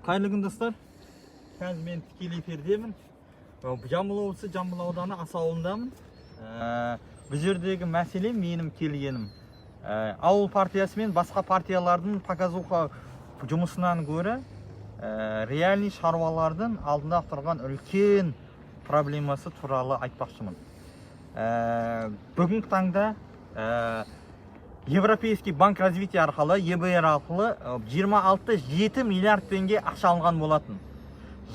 Қайырлы күн, достар. Қазір мен тікелей эфирдемін. Жамбыл облысы, Жамбыл ауданы, Аса ауылындамын. Бұл жердегі мәселе, менің келгенім, Ауыл партиясы мен басқа партиялардың показуха жұмысынан гөрі реальный шаруалардың алдында тұрған үлкен проблемасы туралы айтпақшымын. Бүгінгі таңда Европейский банк развития арқылы, ЕБР арқылы 26,7 миллиард теңге ақша алынған болатын.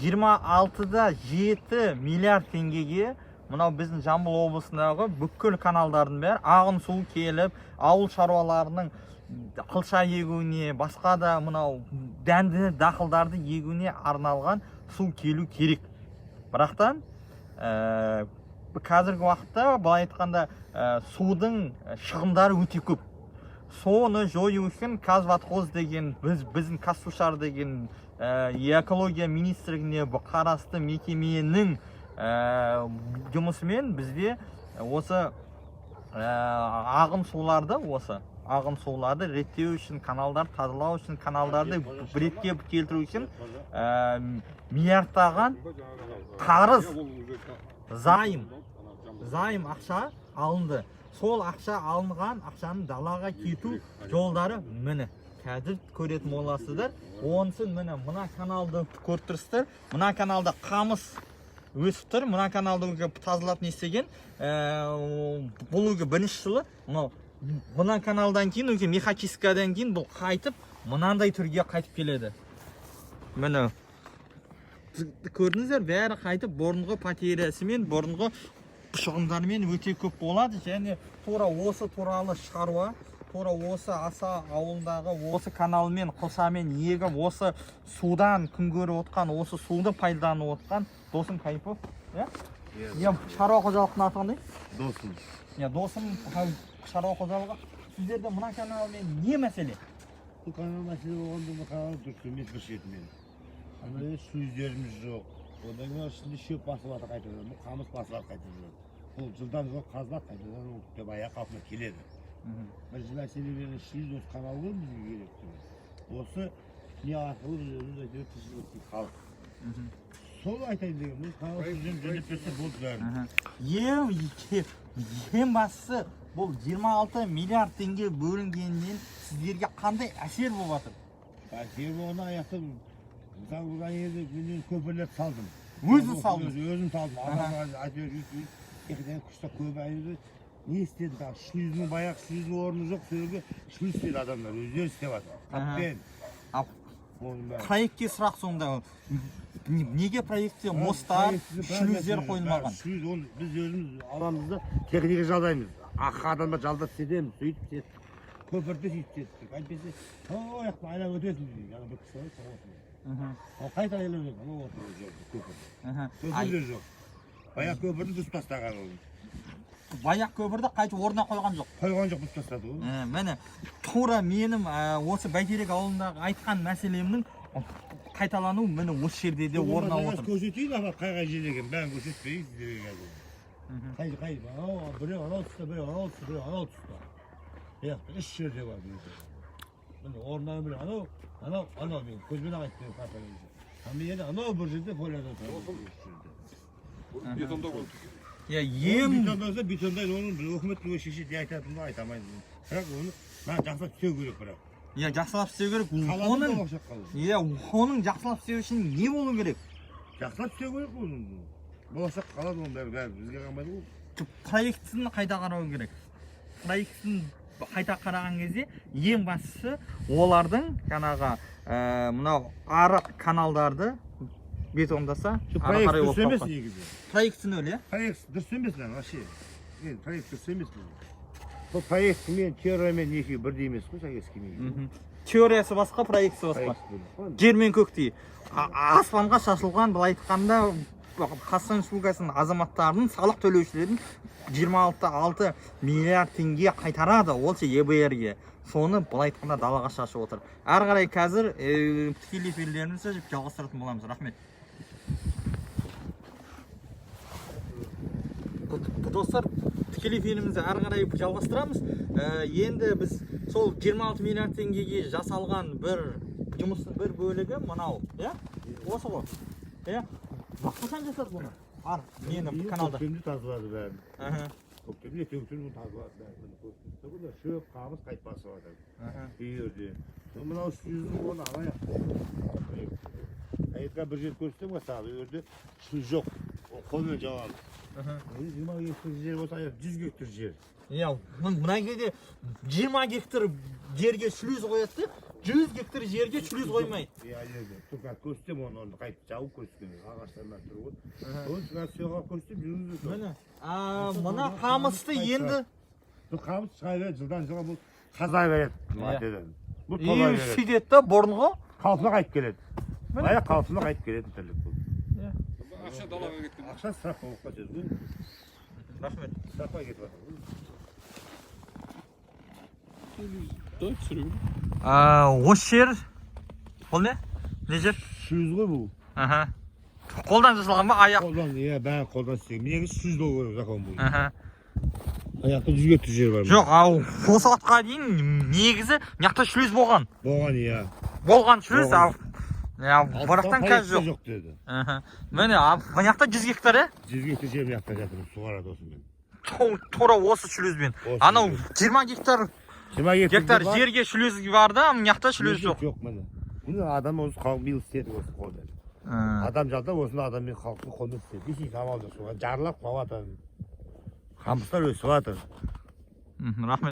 26,7 миллиард теңгеге мынау біздің Жамбыл облысындағы бүкіл каналдардың бәрі ағын су келіп, ауыл шаруаларының қылша егуіне, басқа да мынау дәнді дақылдарды егуіне арналған су келу керек. Бірақтан қазіргі уақытта, былай айтқанда, судың шығындары өте көп. Соны жою үшін Казводхоз деген, біздің Казсушар деген экология министрлігіне қарасты мекеменің жұмысымен бізде осы ағын суларды, осы ағын суларды реттеу үшін, каналдар тазалау үшін, каналдарды ретке келтіру үшін миллиардтаған қарыз, займ ақша алынды. Сол ақша, алынған ақшаның далаға кету жолдары, міне, қазір көретін боласыздар. Онысын, міне, мына каналды көріп тұрсыздар. Мына каналда қамыс өсіп тұр. Мына каналды уже тазалап не істеген. Бұл уже бірінші жылы. Мынау мына каналдан кейін, уже мехочисткадан кейін бұл қайтып мынандай түрге қайтып келеді. Міне, көрдіңіздер, бәрі қайтып бұрынғы потерясымен, бұрынғы шығындармен өте көп болады. Және тура осы туралы шаруа, тура осы Аса ауылындағы осы каналмен қылшамен егіп, осы судан күн көріп отқан, осы суды пайдаланып отқан Досым Кайыпов, иә, иә, шаруа қожалықтың аты қандай? Досым. Иә, Досым шаруа қожалығы. Сіздерде мына каналмен не мәселе? Бұл канал мәселе болғанда, бұл канал дұрыс емес бір шетінен. Ана жерде шлюздеріміз жоқ. Одан кейін ішінде шөп басып жатыр қайтадан. Бұл қамыс басып жатыр қайтадан. Бұл жылдан жылға қазылады, қайтадан ол деп аяқ қалпына келеді. Бірінші мәселе шлюз, осы канал ғой бізге керек. Осы не арқылы біз өзіміз әйтеуір тіршілік істейді халық. Сол айтайын деген, бұл канал жөндеп берсе болды бәрін. Ең бастысы, бұл 26 миллиард теңге бөлінгеннен сіздерге қандай әсер болып жатыр? Әсер болғанда, аяқта, мысалы, бұл ана жерде мен көпірлер салдым. Өзіңіз салдыңыз? Өзім салдым. Адамға әйтеуір үйтіп екіден күшті көп әйелді не істеді тағы, шлюздің, баяғы шлюздің орны жоқ, сол жерге шлюз істеді адамдар, өздері істеп жатыр. Қаппен. Ал Оның бәрі. проектке сұрақ сонда: неге проектте мосттар, Проектісі бәрі шлюздер мәселе, қойылмаған? бәрі шлюз, оны біз өзіміз аламыз да, техника жалдаймыз. Ақы адамдар жалдап істетеміз, сөйтіп істеттік. Көпірді сөйтіп істеттік. Әйтпесе, сол жақтан айналып өтесің дейді. Ана бір кісі бар, сол отыр. Ол қайта айналып өтеді, анау отыр ол жерде көпір. Көпір де жоқ. Баяғы көпірді бұзып тастаған ол. Баяғы көпірді қайтып орнына қойған жоқ. Қойған жоқ, бұзып тастады ғой. Міне, тура менің осы Бәйтерек ауылындағы айтқан мәселемнің қайталануы, міне, осы жерде де орын алып отыр. Көрсетейін, апа, қай қай жерде екенін бәрін көрсетпейін сіздерге қазір. Қай қай анау біреу анау тұста, біреу анау тұста, біреу анау тұста. Бұл жақта үш жерде бар бұл жерде. Міне, орындары біреу анау, анау, анау, мен көзбен ақ айтып беремін карта бойынша. А мен енді анау бір жерде поляда тұрамын. Үш жерде. Бетондау керек. Иә, Ең ең бетондаса, бетондайды, оны біз өкімет өзі шешеді, не айтатынымды айта алмаймын. Бірақ оны мына жақсылап істеу керек бірақ. Иә, жақсылап істеу керек. Қалады Оның болашақ қалады. Иә, оның жақсылап істеу үшін не болу керек? Жақсылап істеу керек оны. Болашақ қалады оның бәрі, бәрі бізге қалмайды ғой. Проектісін қайта қарау керек. Проектісін қайта қараған кезде, ең бастысы, олардың жаңағы мынау арық каналдарды бетондаса, Şu ары проект қарай дұрыс болып емес қалады. негізі. Проектісі нөл, иә. Проект дұрыс емес мына вообще. Енді проект дұрыс емес бұл. Бұл проектімен, теориямен екеуі бірдей емес қой, сәйкес келмейді. Теориясы басқа, проектісі басқа. Проект бөлек қой. Жер мен көктей, аспанға шашылған. Былай айтқанда, Қазақстан Республикасының азаматтарының, салық төлеушілердің 26,6 миллиард теңге қайтарады ол ше ЕБР-ге, соны, былай айтқанда, далаға шашып отыр. Әрі қарай қазір тікелей эфирлерімізді жалғастыратын боламыз. Рахмет, достар. Тікелей эфирімізді әрі қарай жалғастырамыз. Енді біз сол 26 миллиард теңгеге жасалған бір Жұмыстың бір бөлігі мынау, иә, осы ғой, иә. Қашан жасады бұны, ар нені, Биыл каналды? Көктемде тазалады бәрін. Көктемде, ертеңгісін бұны тазалады бәрін. Міне, көріп тұрсыздар ғой, шөп, қамыс қайтып басып жатыр. Үй жерде. Мынау шлюздің орны ана жақта. Бір жер көрсетемін ғой саған, ол жерде шлюз жоқ. Ол қолмен жабамыз. 20 гектар жер болса, аяқ 100 гектар жер. Иә, мына жерде 20 гектар жерге шлюз қояды да, 100 гектар жерге шлюз қоймайды. Иә, жерде. Тұр, қазір көрсетемін оны, оны қайтып жауып көрсетемін. Ағаштар бәрі тұр ғой. Оны қазір соға көрсетемін, жүргізеді. Міне, мына қамысты енді Бұл қамыс шыға береді, жылдан жылға бұл қаза береді. Матеден. Бұл и тола береді. сөйтеді да бұрынғы Қалпына қайтып келеді. Міне. Аяқ қалпына қайтып келетін тірлік бұл. Ақша далаға кеткен. Ақша ысырап болып кетеді. Бұл Рахмет. ысырапқа кетіп жатыр. Давай түсіремін. Осы жер, бұл не, не жер? Шлюз ғой бұл. Аха. Қолдан жасалған ба, аяқ? Қолдан, иә, бәрі қолдан істеген. Негізі шлюз болу керек закон бойынша. Аяқта 100 гектар жер бар. Жоқ, ал осы уақытқа дейін негізі мына жақта шлюз болған. Болған, иә. Болған шлюз, Болған. ал иә, бірақтан қазір жоқ. Жоқ деді. Міне, ал мына жақта 100 гектар, иә? 100 гектар жер мына жақта жатыр, суғарады осымен. Тура осы шлюзбен. Осы Анау шлюз. 20 гектар 20 гектар гектар бар. жерге шлюз бар да, мына жақта шлюз жоқ. Жоқ, міне. Бұны адам өзі, халық биыл істеді осы қолмен. Адам жалдап, осыны адаммен, халықтың қолымен істеді. Ешкім амал жоқ, суға жарылап құлап жатыр. Қамыстар өсіп жатыр. Рахмет.